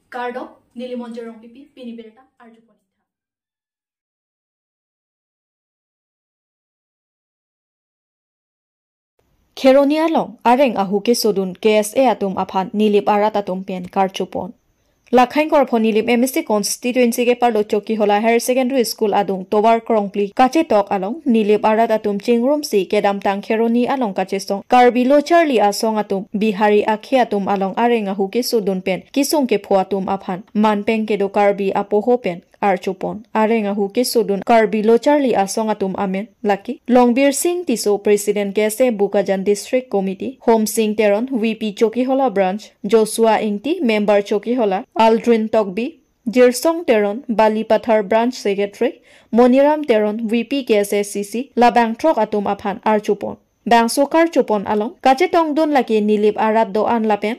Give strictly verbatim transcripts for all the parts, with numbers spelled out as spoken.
Kardom, neli Monjir Rongpipi, pini birta arjupon. Kheroni along areng ahu kesodun K S A atum aphan Nilip arat atum pen karchupon. Lakhain Korpho Nilip M A C constituency keparlo Chokihola Higher Secondary School adung tovar krongphli kachetok along Nilip arat atum chingrumsi kedamtang Kheroni along kachesong Karbi locharli asong atum Bihari akhei atum along areng ahu kesodun pen kisung kepho atum aphan manpeng kedo Karbi apoho pen archupon. Areng ahu kesodun Karbi locharli asong atum amen lake Longbir Sing Tisso, President K S A Bokajan District Committee, Hom Sing Teron, V P Chokihola Branch, Joshua Ingti, Member Chokihola, Aldrin Tokbi, Jirsong Teron, Balipathar Branch Secretary, Moniram Teron, V P K S A C C, labang throk atum aphan archupon. Bangso karchupon along kachetongdun lake Nilip arat do-an lapen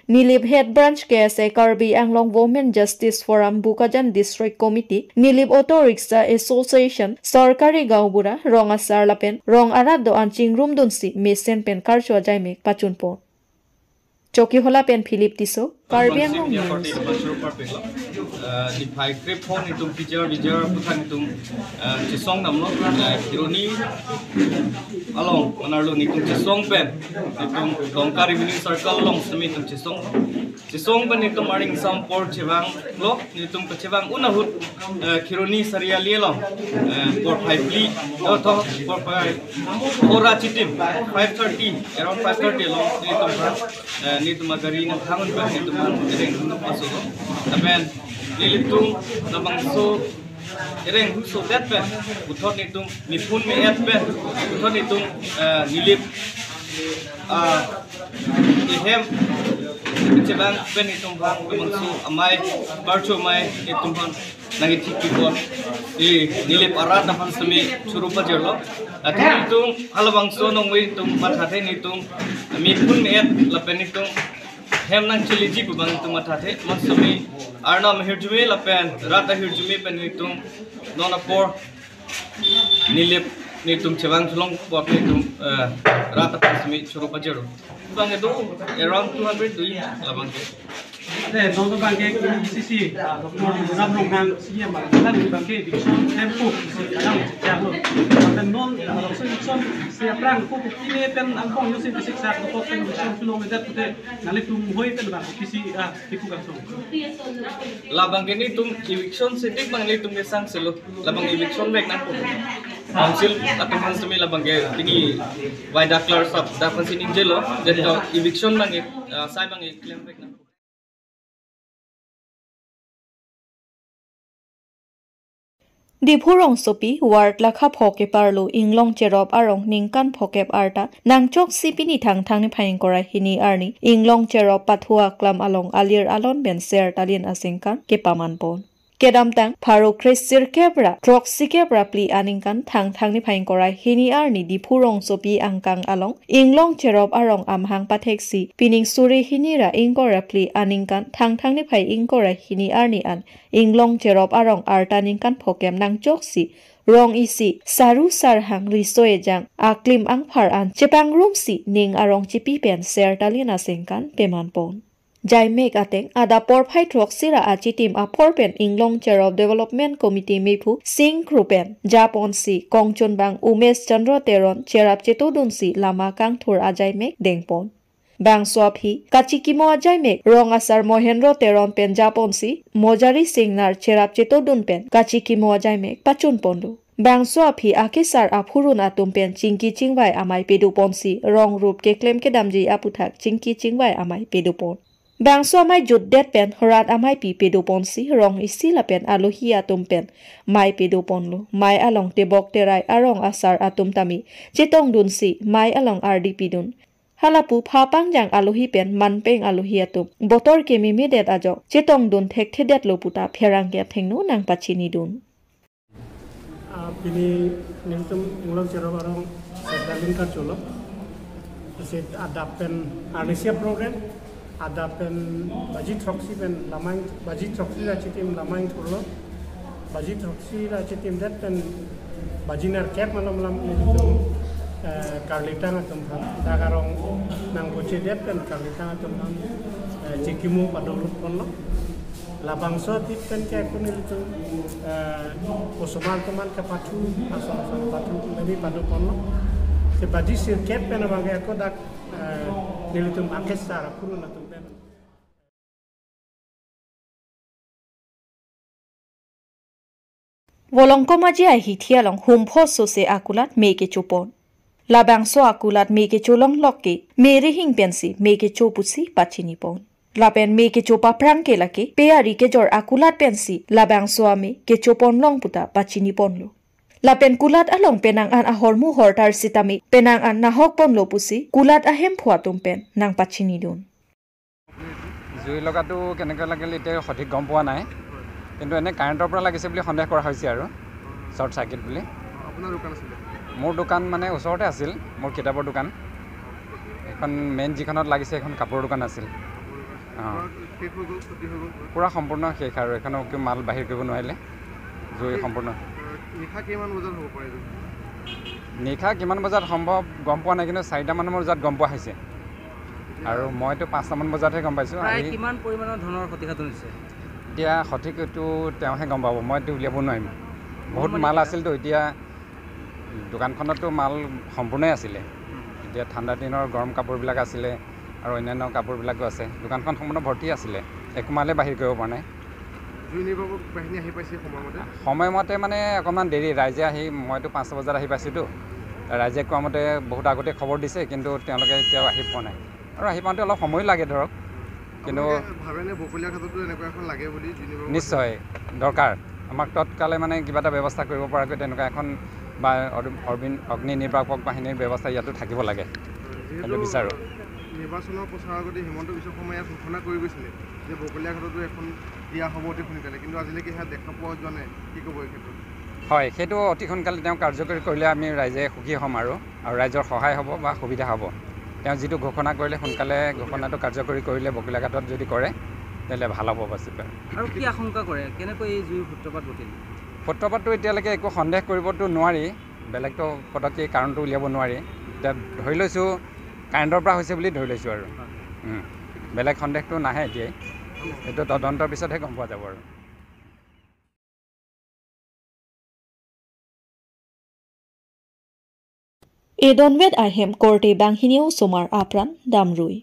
Nilip Head Branch K S A Karbi Anglong Women Justice Forum Bokajan District Committee, Nilip Auto Rickshaw Association, Sorkari Gaonbura, Rong Asar lapen Rong arat do-an chingrumdunsi mesen pen karcho ajaimek pachunpon. Chokihola pen Philip Tisso, Karbi Anglong News. Niphai krepho netum pijar bijar aphuthak netum, eh, chesong damlo, eh, Kheroni along, mane arlo netum chesong pen, netum Dongka Revenue Circle along semi netum chesong. Chesong pen netum arni sampor chevanglo, netum kachevang un ahut, eh, Kheroni Sariali along, eh, porphai phli, oh, to, porphai, ora chitim, five thirty, around five thirty along, netum ha, eh, netum agari nangthangun pen netum ha, ereng hunu paso. Lapen nelitum labangso ereng huso det pen, puthot netum miphun me-et pen, puthot netum, eh, Nilip, ah, ehem chevang pen netum bang labangso amei, karcho amei netum bang nangkethik pipon, eh, Nilip arat aphan semi choro pajirlo. Athe netum halabangso nongve netum mathathe netum miphun me-et lapen netum hem nangcheliji pu bang netum mathathe, mat semi arnam ahirjume lapen rat ahirjume pen netum non apor Nilip netum chevang chelong apot netum, eh, rat aphan semi choro pajirlo. Bang itu around two hundred do labang ke. Ate, non to bang ke K B C C, Doctor Ram Ronghang, C E M, bang ke eviction tempo, si kadang chalo. Ate non, so eviction si aphrang ko kine pen angkong yosi kesik sak ko pen eviction kilometer pute, nelitum hoi pen bang K B C C, ah, tipu kan so. Labang ke netum eviction setik bang netum ke sang selo. Labang eviction vek nangpo. Council atum aphan semi labang ke tinggi wai daklar sap dak aphan si ningjelo. Jadi eviction bang ke, ah, sai bang ke klem vek nangpo. Diphu rongsopi ward lakha pho keparlo Inglong Cherop arong ningkan phokep arta nangchoksi pini Thangthang niphai ingkoi ra hini arni Inglong Cherop Pathua Klam along alir alon pen ser talin asengkan kepamanpon. Kedamtang pharo kresirkep ra throksikep ra phli aningkan Thangthang niphai ingkoi ra hini arni Diphu rongsopi angkang along Inglong Cherop arong amahang patheksi pining suri hini ra ingkoi ra phli aningkan Thangthang niphai ingkoi ra hini arni an Inglong Cherop arong arta ningkan phokep nangchoksi rong isi saru sarhang riso ejang aklim angphar an chepangrumsi ning arong chipi pen ser talin asengkan pemanpon. Jaimek ateng adap porphai throksi ra achitim apor pen Inglong Cherop Development Committee mephu Sing Kro pen japonsi kongchunbang Umesh Chandra Teron cherap chetodunsi lama kangthur ajaimek dengpon. Bangso aphi kachikimo ajaimek rong asar Mohendro Teron pen japonsi Mojari Singnar cherap chetodun pen kachikimo ajaimek pachunponlo. Bangso aphi akesar aphurun atum pen chingki chingvai amei pedoponsi rong rup keklem kedamji aphuthak chingki chingvai amei pedopon. Bangso amei jutdet pen horat ameipi pedoponsi rong isi lapen alohi atum pen mei pedoponlo. Mei along tebok terai arong asar atum tame chetongdunsi mei along ardi pidun. Halapu pha pangjang alohi pen manpeng alohi atum botor kememedet ajok chetongdun thekthedetlo puta pherangke athengno nangpachinidun. Ah, pini nelitum Inglong Cherop arong set dalin karcholo. Set adap pen arnisia program, adap pen baji throksi pen lamang, baji throksi ra chitim lamang thurlo. Baji throksi ra chitim det pen baji nerkep malom lam nelitum, eh, karlitang atum aphan. Dak arong nangkoche det pen karlitang atum aphan, eh, chikimo padolutponlo. Labangso atip pen ke ako nelitum, eh, osomar atum an kapathu, asong asong kapathu, neli padu ponlo. Si baji sirkep pen abang ke ako dak, eh, nelitum akes sar apurun atum pen. Volongkom aji ahithi along humpho sose akulat me kechopon. Labangso akulat me kecholonglok ke, me rihing pensi me kecho pusi pachinipon. Lapen me kecho paprang ke lake, pe ari kejor akulat pensi labangso ame kechoponlong puta pachiniponlo. Lapen kulat along penang an ahormu hortar sitame, penang an nahokponlo pusi, kulat ahemphu atum pen nangpachinidun. জুই লগাটো কেনেকৈ লাগিল এতিয়া সঠিক গম পোৱা নাই, কিন্তু এনে কাৰেণ্টৰ পৰা লাগিছে বুলি সন্দেহ কৰা হৈছে আৰু, শ্বৰ্ট চাৰ্কিট বুলি। আপোনাৰ দোকান আছিলে? মোৰ দোকান মানে ওচৰতে আছিল, মোৰ কিতাপৰ দোকান। এখন মেইন যিখনত লাগিছে, এখন কাপোৰৰ দোকান আছিল। কাপোৰৰ দোকান আছিলে। অ। আপোনাৰ শেষ হৈ গ'ল, ক্ষতি হৈ গ'ল? পূৰা সম্পূৰ্ণ শেষ আৰু, এখনো একো মাল বাহিৰ কৰিব নোৱাৰিলে। জুই সম্পূৰ্ণ। নিশা কিমান বজাত হ'ব পাৰে এইটো? নিশা কিমান বজাত সম্ভৱ গম পোৱা নাই, কিন্তু চাৰিটামান বজাত গম পোৱা হৈছে। আৰু মইতো পাঁচটামান বজাতহে গম পাইছোঁ। প্ৰায় আহি কিমান পৰিমাণৰ ধনৰ ক্ষতিসাধন হৈছে? এতিয়া সঠিক এইটো তেওঁহে গম পাব, মইতো উলিয়াব নোৱাৰিম। বহুত মাল আছিলতো, এতিয়া দোকানখনততো মাল সম্পূৰ্ণই আছিলে। এতিয়া ঠাণ্ডা দিনৰ গৰম কাপোৰবিলাক আছিলে আৰু অন্যান্য কাপোৰবিলাকো আছে। দোকানখন সম্পূৰ্ণ ভৰ্তি আছিলে, একো মালে বাহিৰ কৰিব পৰা নাই। জুই নিৰ্বাপক বাহিনী আহি পাইছে সময়মতে? সময়মতে মানে অকণমান দেৰি, ৰাইজে আহি, মইতো পাঁচটা বজাত আহি পাইছোঁতো, ৰাইজে কোৱা মতে বহুত আগতে খবৰ দিছে, কিন্তু তেওঁলোকে এতিয়াও আহি পোৱা নাই। আৰু আহি পাওঁতে অলপ সময়ো লাগে ধৰক, কিন্তু আপোনালোকে ভাবেনে বকলীয়া ঘাটতো এনেকুৱা এখন লাগে বুলি জুই নিৰ্বাপক? নিশ্চয় দৰকাৰ, আমাক তৎকালে মানে কিবা এটা ব্যৱস্থা কৰিব পৰাকৈ তেনেকুৱা এখন বা অৰ-, অৰবিন্দ অগ্নি নিৰ্বাপক বাহিনীৰ ব্যৱস্থা ইয়াতো থাকিব লাগে, যিহেতু সেইটো বিচাৰোঁ। নিৰ্বাচনৰ প্ৰচাৰৰ আগতে হিমন্ত বিশ্ব শৰ্মাই ইয়াত ঘোষণা কৰি গৈছিলে যে বকলীয়া ঘাটতো এখন দিয়া হ'ব অতি সোনকালে, কিন্তু আজিলৈকে সেয়া দেখা পোৱা যোৱা নাই। কি ক'ব এই ক্ষেত্ৰত? হয়, সেইটো অতি সোনকালে তেওঁ কাৰ্যকৰী কৰিলে আমি ৰাইজে সুখী হ'ম আৰু, আৰু ৰাইজৰ সহায় হ'ব বা সুবিধা হ'ব। তেওঁ যিটো ঘোষণা কৰিলে, সোনকালে ঘোষণাটো কাৰ্যকৰী কৰিলে বকলীয়া ঘাটত যদি কৰে, তেতিয়াহ'লে ভাল হ'ব বাচিত। আৰু কি আশংকা কৰে, কেনেকৈ এই জুইৰ সূত্ৰপাত ঘটিল? সূত্ৰপাতটো এতিয়ালৈকে একো সন্দেহ কৰিবতো নোৱাৰি, বেলেগতো পটককৈ কাৰণটো উলিয়াব নোৱাৰি। এতিয়া ধৰি লৈছোঁ কাৰেণ্টৰ পৰা হৈছে বুলি ধৰি লৈছোঁ আৰু। উম। বেলেগ সন্দেহটো নাহে এতিয়াই, এইটো তদন্তৰ পিছতহে গম পোৱা যাব আৰু। Edonvet ahem korte banghini osomar apran damrui.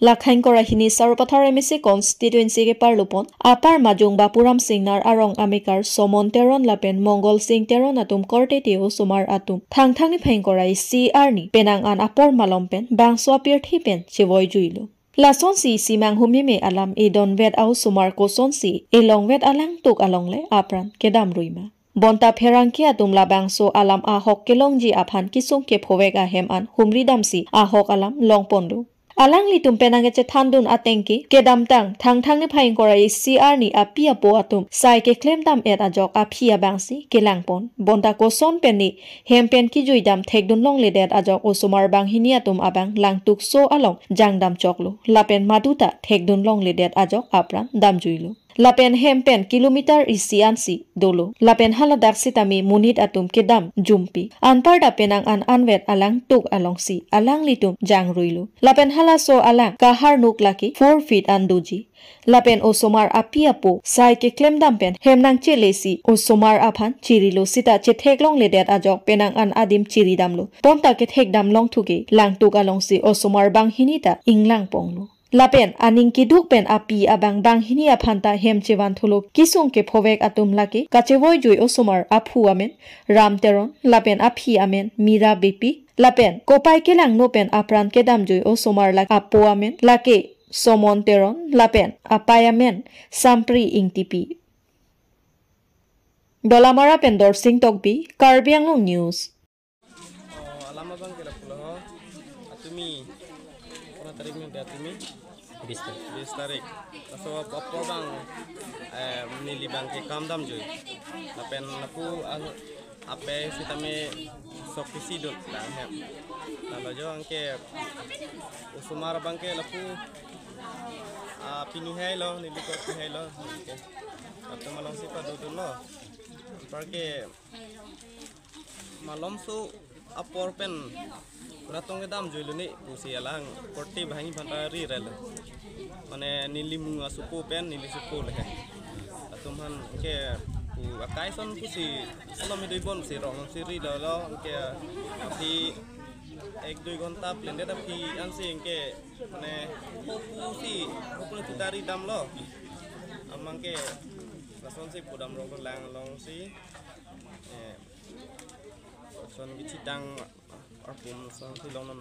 Lakhain kora hini Sarupathar M A C constituency keparlopon Apar Majung Bapuram Singnar arong amekar Somon Teron lapen Mongol Sing Teron atum korte te osomar atum Thangthang niphai ingkoi ra isi arni penang an apor malom pen bangso apirthe pen chevoi juilo. Lasonsi isi manghumeme alam edonvet a-osomar kosonsi elongvet alangtuk alongle apran kedamrui ma. Bonta pherangke atum labangso alam ahok kelongji aphan kisung kephovek ahem an humri damsi ahok alam longponlo. Alanglitum penang kechethandun ateng ke kedamtang Thangthang niphai ingkoi ra isi arni api apo atum sai keklem dam-et ajok aphi abangsi kelangpon. Bonta koson pen ne hem pen kijuidam thekdun longledet ajok osomar banghini atum abang langtukso along jangdam choklo. Lapen maduta thekdun longledet ajok apran damjuilo. Lapen hem pen kilometer isi ansi dolo. Lapen haladak sitame monit atum kedam jumpi. Anparta penang an anvet alangtuk alongsi alanglitum jangruilo. Lapen halaso alang kaharnuk lake four feet an doji. Lapen osomar api apo sai keklem dam pen hem nangchelesi osomar aphan chirilo sita chethek longledet ajok penang an adim chiridamlo. Bonta kethek dam longthuke langtuk alongsi osomar banghini ta inglangponglo. Lapen aning keduk pen api abang banghini aphan ta hem chevanthulo kisung kephovek atum lake kachevoi jui osomar aphu amen Ram Teron, lapen aphi amen Mira Beypi, lapen kopai kelangno pen apran kedamjui osomar lake apo amen lake Somon Teron, lapen apai amen Sampri Ingtipi. Dolamara pen Dorsing Tokbi, Karbi Anglong News. Oh, alam abang ke lapulo ho. Atumi. Kona tarik ni atumi? Bis tarik. Bis tarik. Laso apor abang, eh, neli abang ke kam damjui. Lapen lapu al-, ape sitame sok isi dun lang hem. Lalu jo anke osomar abang ke lapu, ah, pini hai lo, neli ko pini hai lo. Oke. Lapu malongsi padodunlo. Anparke malomso apor pen ratong kedamjuilo ne pusi alang korte banghini aphanta rirelo. Mane neli mung asopo pen neli sopo le. Tum aphan ke pu akai ason pusi, alam hidui bon si rong si ri dolo, ke aphi ek dui ghonta plende ta aphi ansi ke mane hopu si, hopu si tari damlo. Amat ke lasonsi pudam rong lang alongsi, eh, lason kachethang arpum lasonsi long non.